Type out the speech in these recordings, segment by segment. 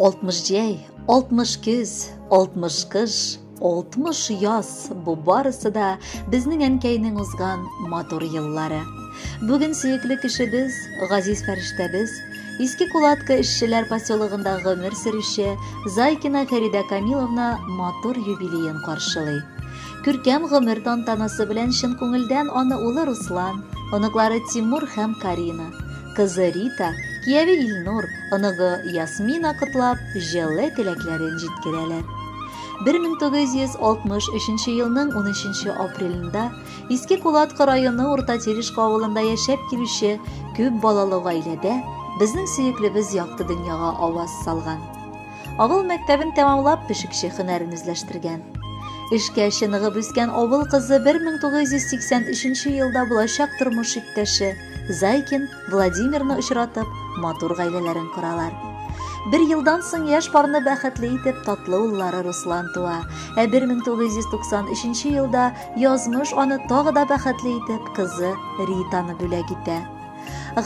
60 җәй, 60 көз, 60 кыш, 60 яз бу барысы да безнең әнкәйнең узган матур еллары. Бүген сөекле кешебез, газиз фәрештәбез, Иске Кулатка эшчеләр поселогында гомер сөрүче Зайкина Фәридә Камиловна матур юбилеен каршылый. Күркәм гомер тантанасы белән чын күңелдән аны улы Руслан, оныклары Тимур һәм Карина, кызы Рита, кияве Илнур, оныгы Ясмина котлап, җылы теләкләрен җиткерәләр. 1963 елның 13 апрелендә Иске Кулаткы районы Урта Терешка авылында яшәп килүче күп балалы гаиләдә безнең сөеклебез якты дөньяга аваз салган. Авыл мәктәбен тәмамлап пешекче һөнәрен үзләштергән. Эшкә чыныгып үскән авыл кызы 1983 елда булачак тормыш иптәше Зайкин Владимирны очратып, матур гаиләләрен коралар. Бер елдан соң яшь парны бәхетле итеп татлы уллары Руслан туа. Ә 1993 елда язмыш аны тагы да бәхетле итеп кызы Ританы бүләк итә.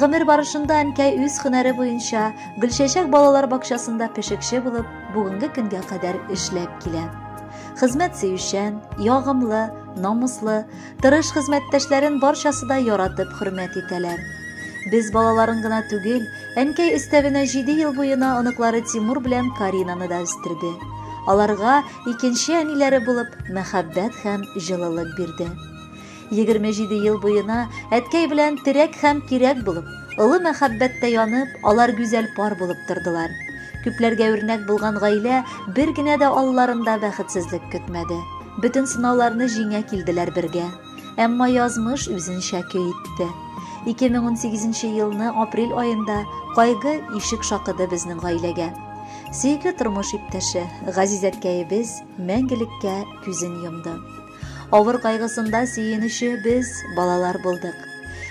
Гомер барышында әнкәй үз һөнәре буенча Гөлчәчәк балалар бакчасында пешекче булып бүгенге көнгә кадәр эшләп килә. Хезмәт сөючән, ягымлы, намуслы, тырыш хезмәттәшләрен барчасы да яратып хөрмәт итәләр. Без балаларын гына түгел, әнкәй өстәвенә 7 ел буена оныклары Тимур белән Каринаны да үстерде. Аларга икенче әниләре булып мәхәббәт һәм җылылык бирде. 27 ел буена әткәй белән терәк һәм кирәк булып, олы мәхәббәттә янып, алар гүзәл пар булып тордылар. Күпләргә үрнәк булган гаилә бер генә дә алларында бәхетсезлек көтмәде. Бөтен сынауларны җиңә килделәр бергә. Әмма язмыш үзенчә көй итте. 2018 елны апрель аенда кайгы ишек шакыды безнең гаиләгә. Сөекле тормыш иптәше, газиз әткәебез мәңгелеккә күзен йомды. Авыр кайгысында сөенүче без, балалар булдык.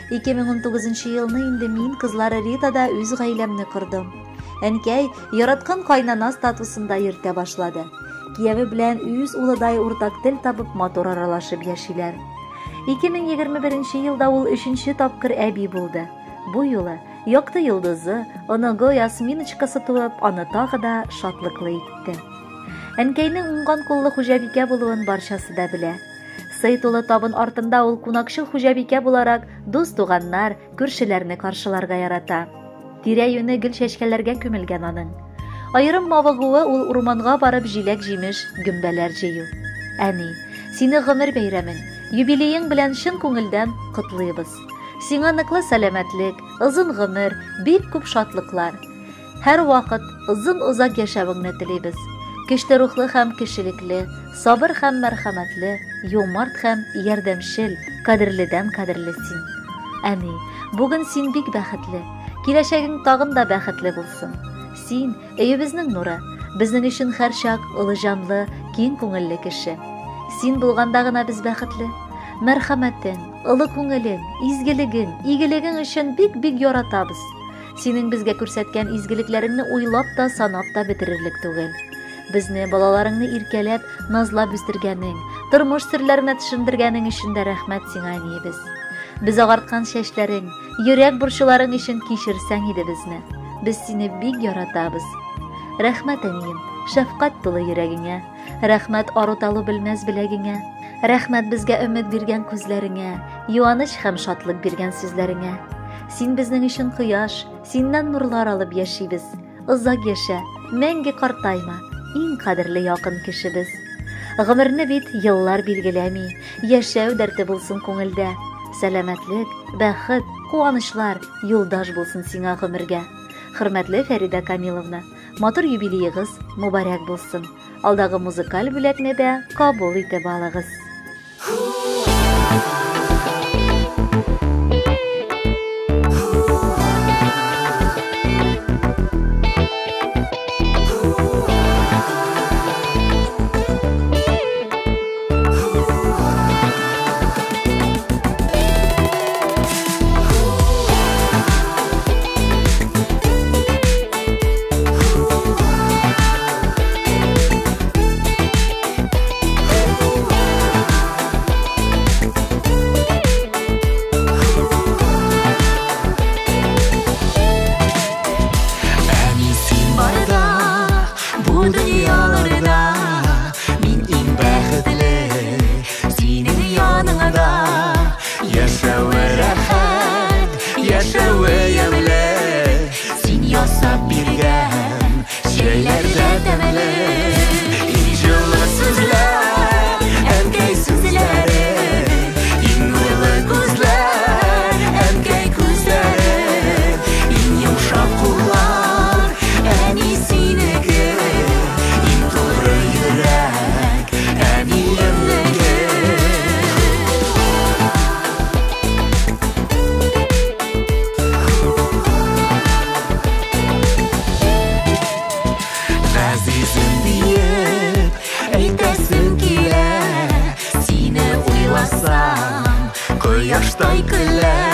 2019 елны инде мин кызлары Ритада үз гаиләмне кордым. Әнкәй яраткан кайнана статусында йөртә башлады. Кияве белән үз улыдай уртак тел табып матур аралашып яшиләр. 2021 елда ул өченче тапкыр әби булды. Бу юлы якты йолдызы, оныгы Ясминочкасы туып, аны тагы да шатлыклы итте. Әнкәйнең уңган куллы хуҗабикә булуын барчасы да белә. Сый тулы табын артында ул кунакчыл хуҗабикә буларак дус-туганнар, күршеләрне каршыларга ярата. Тирә-юне гөл чәчкәләргә күмелгән аның. Аерым мавыгуы ул урманга барып җиләк-җимеш, гөмбәләр җыю. Әни, сине гомер бәйрәмең, юбилеең белән чын күңелдән котлыйбыз. Сиңа ныклы сәламәтлек, озын гомер, бик күп шатлыклар. Һәр вакыт озын-озак яшәвеңне телибез. Көчле рухлы һәм кешелекле, сабыр һәм мәрхәмәтле, юмарт һәм ярдәмчел, кадерледән кадерле син. Әни, бүген син бик бәхетле. Киләчәгең тагын да бәхетле булсын. Син өебезнең нуры, безнең өчен һәрчак олы җанлы, киң күңелле кеше. Син булганда гына без бәхетле. Мәрхәмәтең, олы күңелең, изгелегең, игелегең өчен бик-бик яратабыз. Синең безгә күрсәткән изгелекләреңне уйлап та, санап та бетерерлек түгел. Безне балаларыңны иркәләп, назлап үстергәнең, тормыш серләренә төшендергәнең өчен дә рәхмәт сиңа, әниебез. Без агарткан чәчләрең, йөрәк борчуларың өчен кичерсәң иде безне. Без сине бик яратабыз. Рәхмәт, әнием, шәфкать тулы йөрәгеңә. Рәхмәт ару-талу белмәс беләгеңә. Рәхмәт безгә өмет биргән күзләреңә, юаныч һәм шатлык биргән сүзләреңә. Син безнең өчен кояш, синнән нурлар алып яшибез. Озак яшә, мәңге картайма, иң кадерле якын кешебез. Гомерне бит еллар билгеләми, яшәү дәрте булсын күңелдә. Сәламәтлек, бәхет, куанычлар юлдаш булсын сиңа гомергә. Хөрмәтле Фәридә Камиловна, матур юбилеегыз мөбарәк булсын. Алдагы музыкаль бүләкне дә кабул итеп алыгыз. Кояштай көлә.